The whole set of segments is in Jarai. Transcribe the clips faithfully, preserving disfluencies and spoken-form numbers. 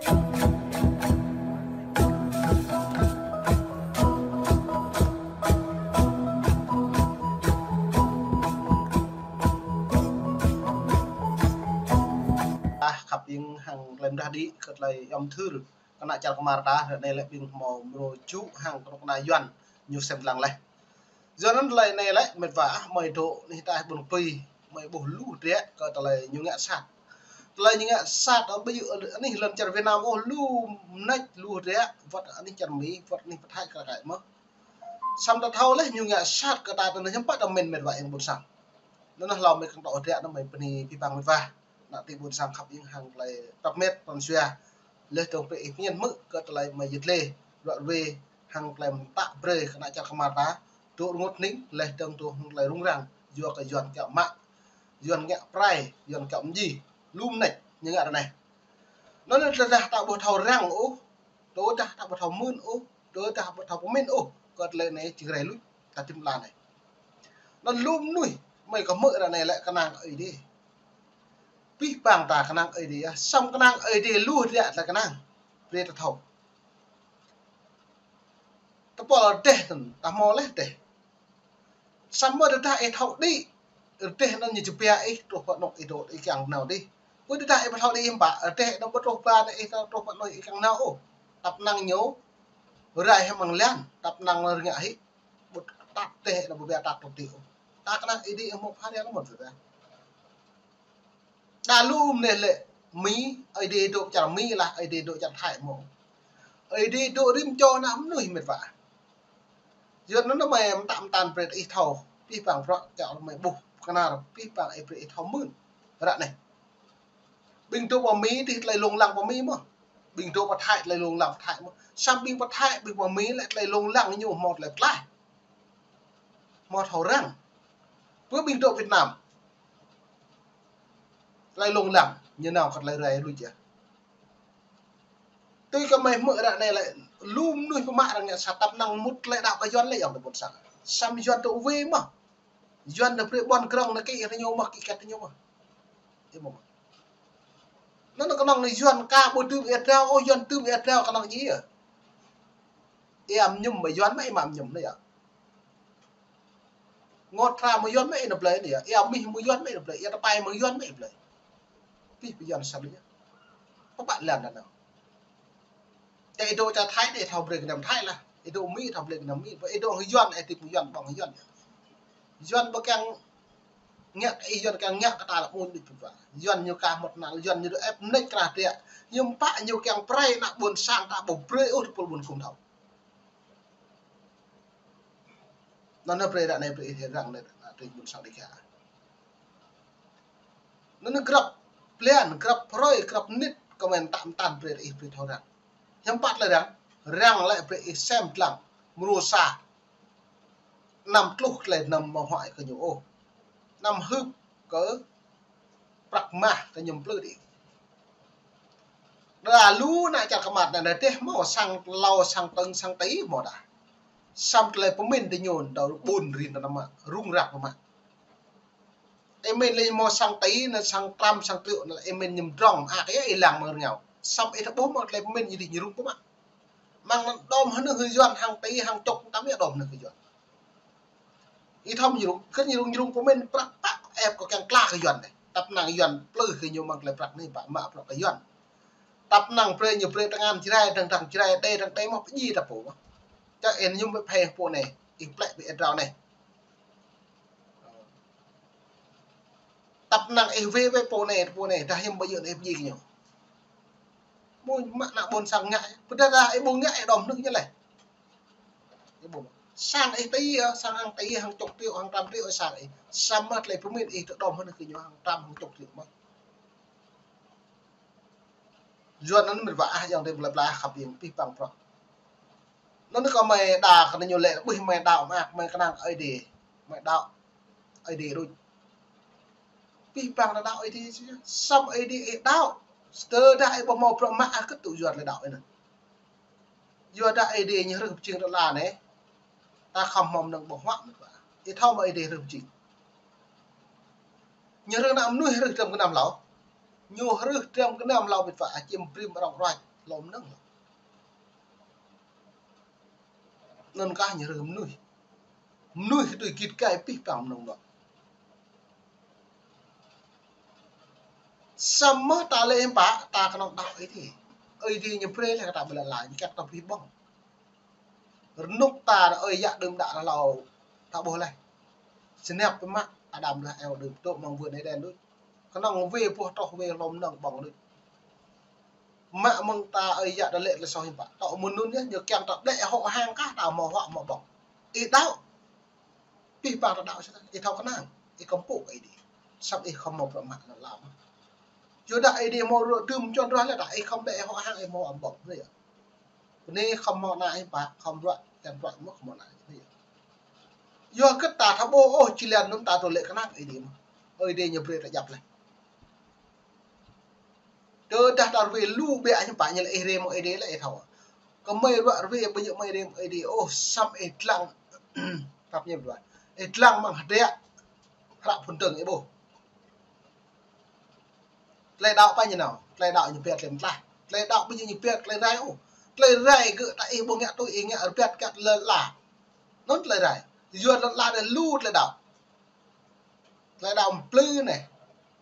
Ah, khăp ing hăng tơlơi mơdah đĭ kơ tơlơi yom thur kơ ană čar kơmar ta, ră anai lĕ ƀing hmâo mrô čŭ hăng kơnuk kơna Yuan ñu sem lăng laih. Yua anŭn tơlơi anai lĕ mĕt wa ah, mơi dŏ anih ta ƀôn Kpui, mơi ƀuh lu hơdră kơ tơlơi ñu ngă sat. Tơlơi ñu ngă sat, ơ, ƀu djơ̆ anih lŏn čar Việt Nam ôh, lu mơneč, lu hơdră, wơ̆t anih čar Mi, wơ̆t anih pơ Thái kơ kai mơh. Samơ̆ ta thâo laih ñu ngă sat kơ ta tơnah hiư̆m pă ta mĭn mĕt wa ing ƀôn sang. Anŭn hlâo mơi kơnơ̆ng tŏ hơdră anŭn mơi bơni abih bang mĕt wa. Ană tơring ƀôn sang khăp ing hăng tơlơi prăp met pran jua. Laih dơ̆ng brơi ih pơñen hmư̆ kơ tơlơi mơi yit lĕ, ruă ruê hăng tơlơi mơtă brơi kơ ană čar kơmar ta dŏ rơngot hning, laih dơ̆ng dŏ hăng tơlơi rŭng răng, yua kơ Yuan kiaŏ mă, Yuan ngă prai, Yuan kiaŏ mơji, lu mơneč ñu ngă ră anai. Anŭn tơdah ta ƀu thâo răng ôh, tơdah ta ƀu thâo mưn ôh, tơdah ƀu thâo pơmĭn ôh kơ tơlơi anai, jing rai luč ta tĭm la anai. Anŭn lu mơnuih mơi kơ hmư̆ ră anai lĕ kơnang Ơi Adai. Abih bang ta kơnang Ơi Adai, ah, samơ̆ kơnang Ơi Adai lu hơdră tơlơi kơnang. Brơi ta thâo. Tơpul rơdêh anŭn, ta hmâo laih rơdêh. Samơ̆ tơdah ih thâo đĭ, rơdêh anŭn ñu jơbia ih truh pơ anŏ ih dŏ, ih kiăng nao đih. Pơ tơdah ih ƀu thâo đĭ hiư̆m pă, rơdêh anŭn ƀu truh ba anai ih truh pơ anŏ ih kiăng nao ôh. Tăp năng ñu rai hĭ amăng lăn, tăp năng rơngiă hĭ. Ƀu tăp rơdêh anŭn ƀu ba tăp truh đĭ ôh. Ta kơnang Ơi Adai ih hmâo phara anŭn mơ̆n tơdah. Đa lu mơneč lĕ Mi, Ơi Adai dŏ čar Mi lah, Ơi Adai dŏ čar Thái mơ̆. Ơi Adai dŏ rĭm čô ană mơnuih mĕt wa. Yua anŭn mơi mơtă mơtăn brơi ih thâo, abih bang bruă čar mơi ƀuh kơnar, abih bang ih brơi ih thâo mưn. Ră anai. Ƀing dŏ pơ Mi dih tơlơi lông lăng pơ Mi mơ̆. Ƀing dŏ pơ Thái tơlơi lông lăng pơ Thái mơ̆. Samơ̆ ƀing pơ Thái, ƀing pơ Mi lĕ tơlơi lông lăng ñu hmâo tơlơi tlaih. Hmâo thâo răng. Pơ ƀing dŏ Việt Nam. Tơlơi lông lăng, ñu nao kơ tơlơi rai luč yơh. Tui kơ mơi hmư̆ ră anai lĕ, lu mơnuih pơmă arăng ngă sat, tăp năng mŭt tơlơi đaŏ kơ Yuan lĕ yơh, ƀôn sang. Samơ̆ Yuan dŏ wai mơ̆. Yuan dŏ brơi ƀôn krong anai kơ ih rơñô mơ̆, kơ ih kĕt rơñô mơ̆. Ih mơ̆ mơ̆. Anŭn kơnơ̆ng anai Yuan ka ƀu dưm ia drao, ôh, Yuan dưm ia drao kơnơ̆ng djơ̆. Ia mơñum mơ̆ Yuan mơ̆, ih mă mơñum anai yơh. Ngot hra mơ̆ Yuan mơ̆ ih nao blơi anai yơh. Ia mih mơ̆ Yuan mơ̆ ih nao blơi. Ia tơpai mơ̆ Yuan mơ̆ ih blơi. Abih bang Yuan sat anai yơh. Pơpă lăn anŭn. Čang ih dŏ čar Thái dih thâo brơi gơnam Thái lah. Ih dŏ Mi thâo brơi gơnam Mi. Ih dŏ hăng Yuan, ih dŏ hăng Yuan, ƀơ̆ng hăng Yuan. Yuan ƀu kiăng ngă kơ ih, Yuan kiăng ngă kơ ta lă mơ̆n đĭ pơpă. Yuan ñu ka mŭt năl, Yuan ñu dŏ ĕp mơneč krah tiă. Hiư̆m pă ñu kiăng prai ană ƀôn sang ta ƀu brơi ôh tơpul ƀôn khum thâo. Anŭn anai brơi ră anai brơi ih răng anai, ană tơring ƀôn sang Dêga. Anŭn anai grăp blan, grăp hrơi, grăp mơnit, kơmơi tăm tăn brơi ih brơi thâo răng. Hiư̆m pă tơlơi răng, răng lĕ brơi ih sem lăng, mrô sa. Anăm tluh tơlơi anăm mơ̆ huă kơ ñu ôh. Anăm hưp kơ prăk mah kơ ñu plư đĭ. Đa lu ană čar kơmăt anai dih hmâo sang hlâo, sang tơ̆ng, sang tih hmâo đa. Samơ̆ tơlơi pơmĭn tơ ñu dŏ ƀun rin tơ anăm mă, rŭng răng mă. Ih mĭn lĕ hmâo sang tih, anai sang trăm, sang triệu, anai ih mĭn ñu mdrŏng, ah, ih lăng mơ̆ng rơngiao. Samơ̆ ih ta ƀuh mơ̆ tơlơi pơmĭn ñu dih ñu rŭng pơmă. Mơ̆ng anŭn đom hơnưh Yuan hăng tih hăng čŏk tăm yơh đom hơnưh Yuan. Ih thâo mơ̆ ñu rŭng, kơ ñu rŭng, ñu rŭng pơmĭn prăk pă ĕp kơ kiăng kla kơ Yuan anai. Tăp năng Yuan plư kơ ñu mơ̆ng tơlơi prăk anai pă mă prăk kơ Yuan. Tăp năng brơi ñu brơi tơngan Jrai, dăng dăng Jrai, đe dăng đe mơ̆ pơjing ta pô mơ̆. Čang ih mơñum ƀơi phe pô anai, ih plĕ ƀơi ia drao anai. Tăp năng ih wai wai pô anai, pô anai, dah hiư̆m ƀu djơ̆ anai ih pơjing kơ ñu. Mơ̆ mă ană ƀôn sang ngă, pơdah dah ih ƀu ngă ih đom hơnưh ñu laih. Ih ƀu. Sang ih tih, sang hăng tih, hăng čŏk triệu, hăng trăm triệu ih sang ih. Samơ̆ tơlơi pơmĭn ih tơ đom hơnưh kơ ñu hăng trăm hăng čŏk triệu mơ̆. Yuan anŭn mĭn wa ah, ayŏng adơi plơi pla khăp ing abih bang bruă. Anŭn kơ mơi đaŏ kơ ñu lĕ, ƀuh mơi đaŏ mơak, mơi kơnang Ơi Adai, mơi đaŏ Ơi Adai đôč. Abih bang đaŏ Ơi Adai, samơ̆ Ơi Adai ih đaŏ, tơdah ih ƀu hmâo bruă mă ah kơ̆t tŭ Yuan lĕ đaŏ ih anŭn. Yua dah Ơi Adai ñu hrih pơjing tơlơi anai, ta khŏm hmâo mơnơ̆ng ƀơ̆ng huă mĕt wa. Ih thâo mơ̆ Ơi Adai hrih pơjing. Ñu hrih ană mơnuih hrih dram gơnam hlâo. Ñu hrih dram gơnam hlâo mĕt wa, ah, čim brĭm rŏng ruăč. hlâo mơnơ̆ng. Anŭn kah ñu rơh mơnuih. Mơnuih tui git gai pih pang mơnơ̆ng anŭn. Samơ̆ ta lĕ hiư̆m pă, ta kơnơ̆ng đaŏ Ơi Adai. Ơi Adai ñu brơi lĕ kơ ta ƀơi lŏn ala, ñu kiăng ta pih ƀơ̆ng. Rơnŭk ta ơi yă đưm đă hlâo ta ƀuh laih. Snăp biă mă Adam lĕ Eo đưm tŭ mơ̆ng vườn Êđen đôč. Kơnơ̆ng wai boh truh wai hlâo mơnơ̆ng ƀơ̆ng đôč. Mă mơ̆ng ta ơi yă ta lĕ tơlơi soh hiư̆m pă. Tŏ mơ̆ng anŭn yơh, ñu kiăng ta đĕ hŏ hăng kah ta hmâo huă hmâo ƀơ̆ng. Ih đaŏ. Pih pang ta đaŏ sĭt, ih thâo kơnang. Ih kơmpŭ kơ Ơi Adai. Samơ̆ ih khŏm hmâo bruă mă lăm. Yua dah Ơi Adai hmâo ruă đưm čuăn ruă lĕ ta, ih khŏm đĕ hŏ hăng ih hmâo huă ƀơ̆ng. Anai yơh. Bơni khŏm hmâo ană hiư̆m pă, khŏm ruă, kiăng ruă mơ̆ khŏm hmâo ană hiư̆m pă. Yua kơ ta thâo ƀuh ôh, či lĕ anŭn ta tŭ lĕ kơnang Ơi Adai mơ̆n. Ơi Adai ñu brơi ta djăp laih. Tơdah ta rơwĕ lu ƀiă hiư̆m pă ñu lĕ ih rê mơ̆ng Ơi Adai lĕ ih thâo. Kơ mơi ruă rơwĕ ƀu djơ̆ mơi rê mơ̆ng Ơi Adai ôh, samơ̆ ih dlăng. Tap ñu ruă. Ih dlăng mơ̆ng hơdră. Hră phŭn dơ̆ng ih ƀuh. Tơlơi đaŏ pă ñu nao, tơlơi đaŏ ñu pơyơr tơlơi mơtlaih. Tơlơi đaŏ ƀu djơ̆ ñu pơyơr tơlơi rai ôh. Tơlơi rai gơ̆ ta ih ƀu ngă tui, ih ngă rơbat kăt lơ la. Anŭn tơlơi rai. Yua lŏn la anai lu tơlơi đaŏ. Tơlơi đaŏ mplư anai.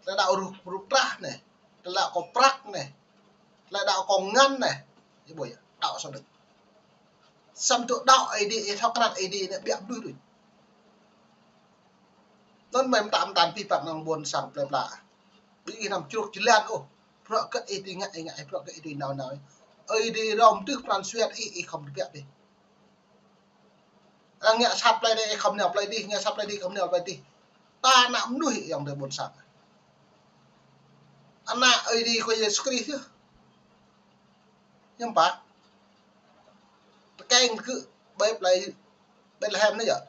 Tơlơi đaŏ rup, rup trah anai. Tơlơi đaŏ kơ prăk anai. Tơlơi đaŏ kơ ngăn anai. Ih ƀuh yơh, đaŏ sơdơ̆ng. Samơ̆ tŭ đaŏ Ơi Adai, ih thâo krăn Ơi Adai anai ƀiă mơnuih đôč. Anŭn mơ̆ mơtam mơtam pih pang ană ƀôn sang plơi pla. Ƀing ih anăm čruk jơlan ôh. Bruă kơ ih tui ngă, ih ngă, bruă kơ ih tui nao, nao. Ơi Adai rŏm tưh pran jua ih, ih khŏm tơbiă ƀĕ. Ană ngă sat plơi anai, ih khŏm nao plơi adih, ngă sat plơi adih, khŏm nao plơi adih. Ta ană mơnuih ayŏng adơi ƀôn sang. Ană Ơi Adai kơ Yêsu Krist yơh. Hiư̆m pă. Tơkeng kơ ƀơi plơi Betlehem anai yơh.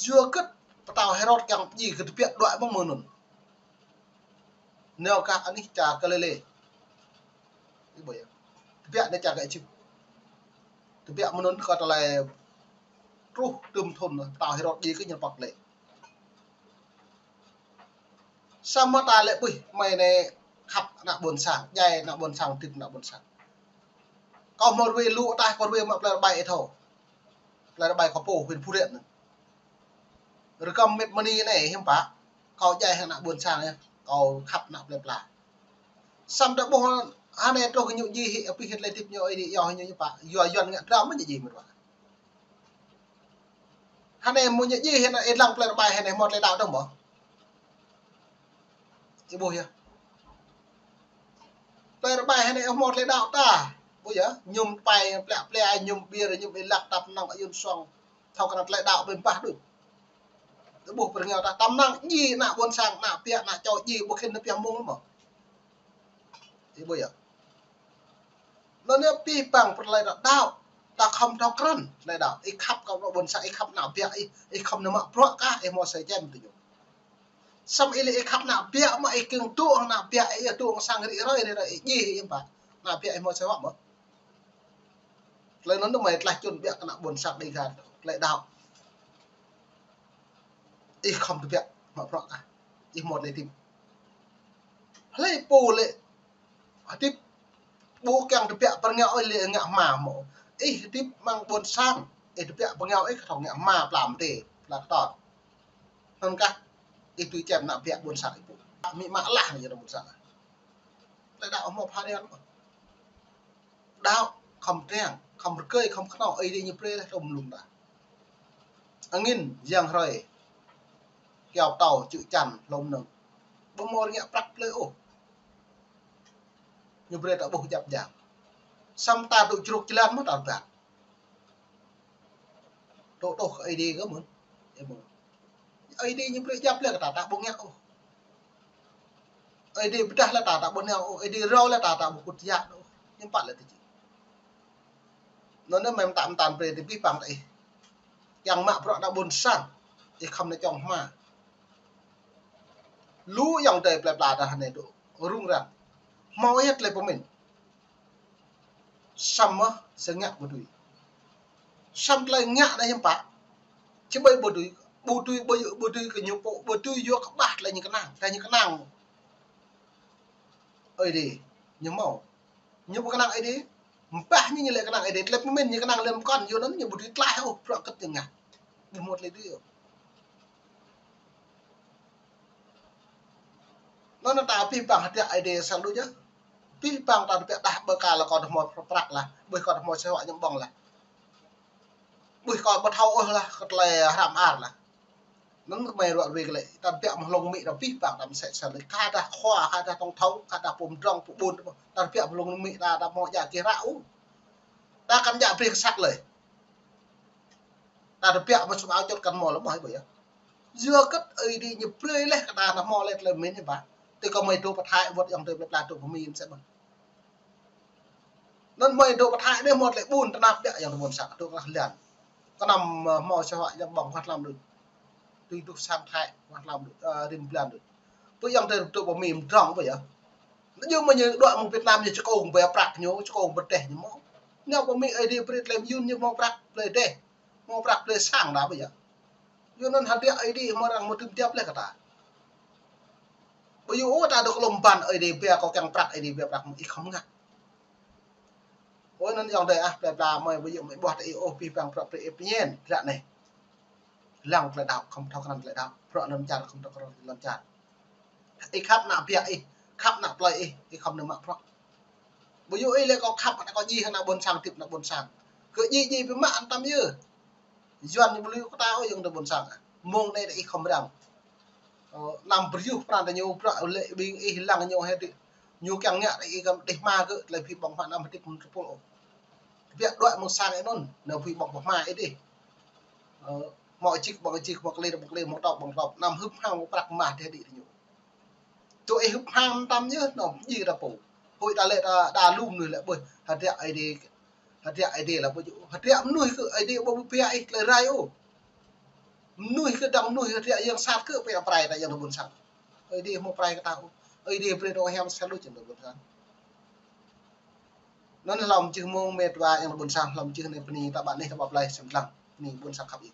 Yua kơ pơtao Hêrôd kiăng pơdjai kơ tơbiă đuaĭ mơ̆ng mơnŭn. Nao kơ anih čar Galilê. Ih ƀuh yơh. Tơbiă anai čar kơ Êjip. Tơbiă mơnŭn kơ tơlơi truh tơm thŭn pơtao Hêrôd djai kơ ñu pŏk lĕ. Samơ̆ ta lĕ ƀuh, mơi anai khăp ană ƀôn sang, djai ană ƀôn sang, tĭp ană ƀôn sang. Kâo hmâo rơwĕ lu ataih, kâo rơwĕ mă plơi Rơbai ih thâo. Plơi Rơbai kâo pô, huyện Phú Riềng anai. Rơkăm mĕt mơni anai, hiư̆m pă. Kâo djai hăng ană ƀôn sang yơh, kâo khăp ană plơi pla. Samơ̆ ta ƀuh hơnai truh kơ ñu djai hĭ, abih hĭ tơlơi tĭp ñu Ơi Adai iâu hĭ ñu hiư̆m pă. Yua Yuan ngă dram mơ̆ ñu djai mơ̆n wa. Hơnai mơ̆ ñu djai hĭ anai, ih lăng plơi Rơbai hơnai hmâo tơlơi đaŏ dơ̆ng ƀơ̆. Ih ƀuh yơh. Plơi Rơbai hơnai hmâo tơlơi đaŏ ta. Ƀuh yơh, ñum pai, plĕ plĕ, ñum bir, ñum ilăk, tăp năng, ayun suang. Thâo kơ ană tơlơi đaŏ ƀơi ƀah đôč. Ih ƀuh pơrơngiao ta, tăm năng djai ană ƀôn sang, ană biă, ană čô djai, ƀu khĭn ană biă mơ̆ng mơ̆. Ih ƀuh yơh. Anŭn yơh pih pang pơr tơlơi đaŏ, đaŏ, ta khŏm thâo krăn tơlơi đaŏ. Ih khăp kơ ană ƀôn sang, ih khăp ană biă ih, ih khŏm nao mă bruă kah, ih hmâo asơi čem tui ñu. Samơ̆ ih lĕ ih khăp ană biă mă ih kiăng tŭ hăng ană biă ih, tŭ hăng sang rĭ rơi, rĭ rơi ih djai hiư̆m pă. Ană biă ih hmâo asơi huă mơ̆. Tơlơi anŭn mơi tlaih čun biă kơ ană ƀôn sang Dega, tơlơi đaŏ. Ih khŏm tơbiă mă bruă kah. Ih hmâo tơlơi tĭp. Hlơi pô lĕ hơdip ƀu kiăng tơbiă pơrơngiao ih lĕ ngă hma mơ̆. Ih hơdip amăng ƀôn sang, ih tơbiă pơrơngiao ih kơ thâo ngă hma pla mơdê, pla kơtor. Anŭn kah ih tui čem ană biă ƀôn sang ih pô. Amĭ ama lah anai yơh ană ƀôn sang. Tơlơi đaŏ hmâo pha đen mơ̆. Đaŏ khŏm triăng, khŏm rơgơi, khŏm kơnơ̆ng, Ơi Adai ñu brơi laih tơm lŭng ta. Angĭn, yang hrơi, kyâo pơtâo, čư̆ čan, hlŏm nơ̆ng. Ƀu hmâo rơngiă prăk plơi ôh. Ñu brơi ta ƀuh djăp djang. Samơ̆ ta tŭ čruk jơlan mơ̆ ta rơbat. Tŭ tŭ kơ Ơi Adai kơ mơ̆n. Ih ƀuh. Ơi Adai ñu brơi djăp lĕ kơ ta, ta ƀu ngă ôh. Ơi Adai pơdah lĕ ta, ta ƀu nao ôh. Ơi Adai rao lĕ ta, ta ƀu kŭt yă ôh. Hiư̆m pă lĕ tơčih. Anŭn anai mơi mơtam mơtam brơi tơ pih pang ta ih. Kiăng mă bruă ană ƀôn sang. Ih khŏm nao čŏng hma. Lu ayŏng adơi plơi pla ta hơnai dŏ rŭng răng. Hmâo yơh tơlơi pơmĭn. Samơ̆ sơngă ƀu dưi. Samơ̆ tơlơi ngă anai hiư̆m pă. Či ƀai ƀu dưi, ƀu dưi, ƀu dưi, ƀu dưi kơ ñu pô, ƀu dưi yua kơ ƀah tơlơi ñu kơnang, tơlơi ñu kơnang. Ơi Adai, ñu hmâo. Ñu ƀu kơnang Ơi Adai. Mpah ñu, ñu lĕ kơnang Ơi Adai, tơlơi pơmĭn ñu kơnang lĕ mơkŏn, yua anŭn ñu ƀu dưi tlaih ôh, bruă kơt ñu ngă. Ƀu hmâo tơlơi dưi ôh. Anŭn ta abih bang hơdră Ơi Adai sang đôč yơh. Abih bang ta tơbiă đah ƀơi kơ lĕ kâo ƀu hmâo prăk lah, ƀuh kâo ƀu hmâo sĕ huă ñăm ƀơ̆ng lah. Ƀuh kâo ƀu thâo ôh lah kơ tơlơi hrăm ar lah. Anŭn kơmơi ruă ruê kơ lĕ, ta tơbiă mơ̆ng hlŏng mĭ ta abih bang ta mơsĕ sel lĕ, kơ dah khua, kơ dah tổng thống, kơ dah pô mơdrŏng, pô ƀôn, ta tơbiă mơ̆ng hlŏng mĭ ta, ta ƀu hmâo djă kơ ră ôh. Ta kăn djă brơi kơ săk lơi. Ta tơbiă mơ̆ng sum ao čŏt kăn hmâo lơi mơ̆ ƀu yơh. Yua kơ Ơi Adai ñu brơi laih kơ ta, ta hmâo laih tơlơi mĭn ñu ƀă. Tui kơ mơi dŏ pơ Thái, wơ̆t ayŏng adơi plơi pla dŏ pơ Mi mơsĕ ƀă. Anŭn mơi dŏ pơ Thái anai hmâo tơlơi ƀun tơnap biă ayŏng adơi ƀôn sang, dŏ kơ lăn. Kơnăm, ơ, hmâo sĕ huă ñăm ƀơ̆ng wăt lăm đôč. Tui tuh sang Thái wăt lăm đôč, ơ, rĭm blan đôč. Pơ ayŏng adơi dŏ pơ Mi mơdrŏng ƀu yơh. Anŭn yơh mơi ñu dŏ mơ̆ng Việt Nam ñu čơkông ƀơi prăk ñu, čơkông ƀơi rơdêh ñu hmâo. Ñu pơ Mi Ơi Adai brơi tơlơi mơyun ñu hmâo prăk plơi rơdêh, hmâo prăk plơi sang đa ƀu yơh. Yua anŭn hơdră Ơi Adai hmâo arăng hmâo tơm tiap laih kơ ta. Ƀu yua ôh ta dŏ kơ lŏm ƀăn Ơi Adai ƀiă kâo kiăng prăk Ơi Adai ƀiă prăk mơ̆ ih khŏm ngă. Ôi anŭn ayŏng adơi ah, plơi pla mơi ƀu yua mơi ƀuh tơ ih ôh, abih bang prăk prăk ih pơñen, ră anai. Lăng tơlơi đaŏ, khŏm thâo krăn tơlơi đaŏ, prăk lŏn čar, khŏm thâo krăn lŏn čar. Ih khăp ană biă ih, khăp ană plơi ih, ih khŏm nao mă prăk. Ƀu yua ih lĕ kâo khăp ană kâo djai hăng ană ƀôn sang, tip ană ƀôn sang. Kơ djai djai pơmă anăm tăm yơh. Yuan ñu ƀu lui kơ ta ôh ayŏng adơi ƀôn sang. Mơ̆ng anai ih khŏm răng. Ơ, anăm pơyuh pran ta ñu prăk lĕ ƀing ih lăng ñu hĕ dih. Ñu kiăng ngă ih kăm dih hma kơ tơlơi phi ƀơ̆ng hma anăm hơdip mơ̆ng tơpul ôh. Biă đuaĭ mơ̆ng sang ih anŭn, nao phi ƀơ̆ng hma ih dih. Ơ, hmâo čih ƀơ̆ng čih, hmâo klĭ ƀơ̆ng klĭ, hmâo tŏp ƀơ̆ng tŏp, anăm hưp hăng prăk mah dih dih ñu. Tui ih hưp hăng tăm yơh, anŭn djai ta pô. Hơi ta lĕ ta, ta lŏm anai lĕ ƀuh, hơdră Ơi Adai, hơdră Ơi Adai lah ƀu djơ̆. Hơdră mơnuih kơ Ơi Adai ƀu ƀu pia ih tơlơi rai ôh. Mơnuih kơ dăng mơnuih hơdră yang sat kơ pia prai ta ayŏng adơi ƀôn sang. Ơi Adai hmâo prai kơ ta ôh. Ơi Adai brơi ta hiam sel lu ayŏng adơi ƀôn sang. Anŭn hlŏm čih mơ̆ng met wa ayŏng adơi ƀôn sang, hlŏm čih anai bơni ta ƀă anih ta ƀă plơi sem lăng. Bơni ƀôn sang khăp ih.